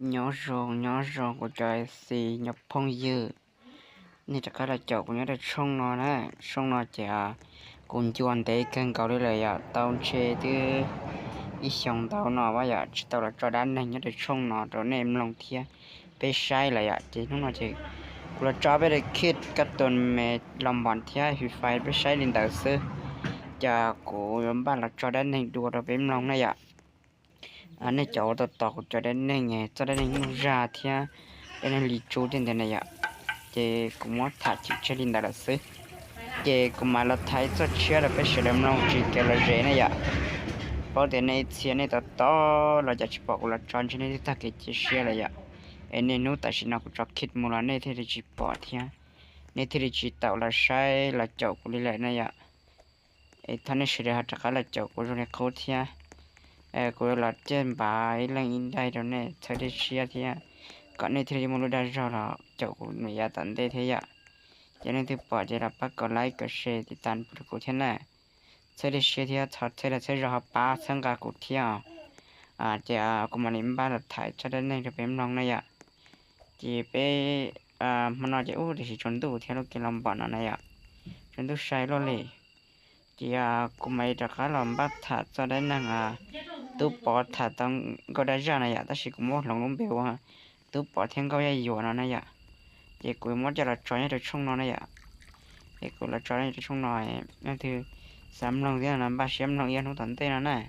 Nyob zoo, nyob zoo kuv cov xis nyob phooj ywg, nej rov qab los caum kuv nyob rau tshooj no na. Tshooj no ces kuv ncua ntev kawg nkaus li lawm yom, tau ntshe twb ib xyoos ntau no yom tsis tau los tso dab neeg nyob rau tshooj no rau nej mloog thiab peb saib lawm yom. Ces hnub no ces kuv los tso peb daim khib kab tus me los npom thiab Free Fire peb saib li ntawd xwb. Ces kuv yuav npaj los tso dab neeg dua rau peb mloog na yom. Nej cov uas tos tos kuv cov dab neeg, txoj dab neeg nuj zaj thiab dab neeg li tsu tej ntawd na yom, ces kuv muab tham chim tseg li ntawd lawm xwb. Ces kuv mam los thaiv txoj tshiab rau peb sawv daws mloog tsis kev los zem na yom. Paub tias nej ib txhia nej tos tos los cas tsis pom kuv los tso ntshe nej twb tag kev cia siab lawm yom. Es niaj hnub tam sim no kuv tso khib mus los nej thiaj li tsis pom thiab, nej thiaj li tsis tau los saib los caum kuv li lawm na yom. Es thov nej sawv daws ho rov qab los caum kuv zoo li qub thiab. Kuv yuav los caj npab ib leeg ib daim rau nej txhawb dej siab thiab, kom nej thiaj li muaj lub dag zog los caum kuv mus yav tom ntej thiab yom. Ces nej twb pom ces los pab kom like kom share tiv tas rau kuv thiab na. Txhawb dej siab thiab txhawb dej txhawb zog ho pab txhawb nqa kuv thiab os. Ces kuv mam li npaj los thaiv txoj dab neeg rau peb mloog na yom. Ces peb, hmo no ces ub tiam sis tsaus ntuj thiab lub kev los npom no na yom, tsaus ntuj sai luaj li. Ces kuv mam li rov qab los npaj tham txoj dab neeg Tub Pov tham tau Nkauj Dab Zaj na yom, tab sis kuv muab hloov lub npe ua Tub Pov thiab Nkauj Yaj Yuam no na yom. Ces kuv muab coj los tso nyob rau tshooj no na yom. Es kuv los tso nyob rau tshooj no, leej twg xav mloog thiab no npaj siab mloog ib ob hnub tom ntej no na.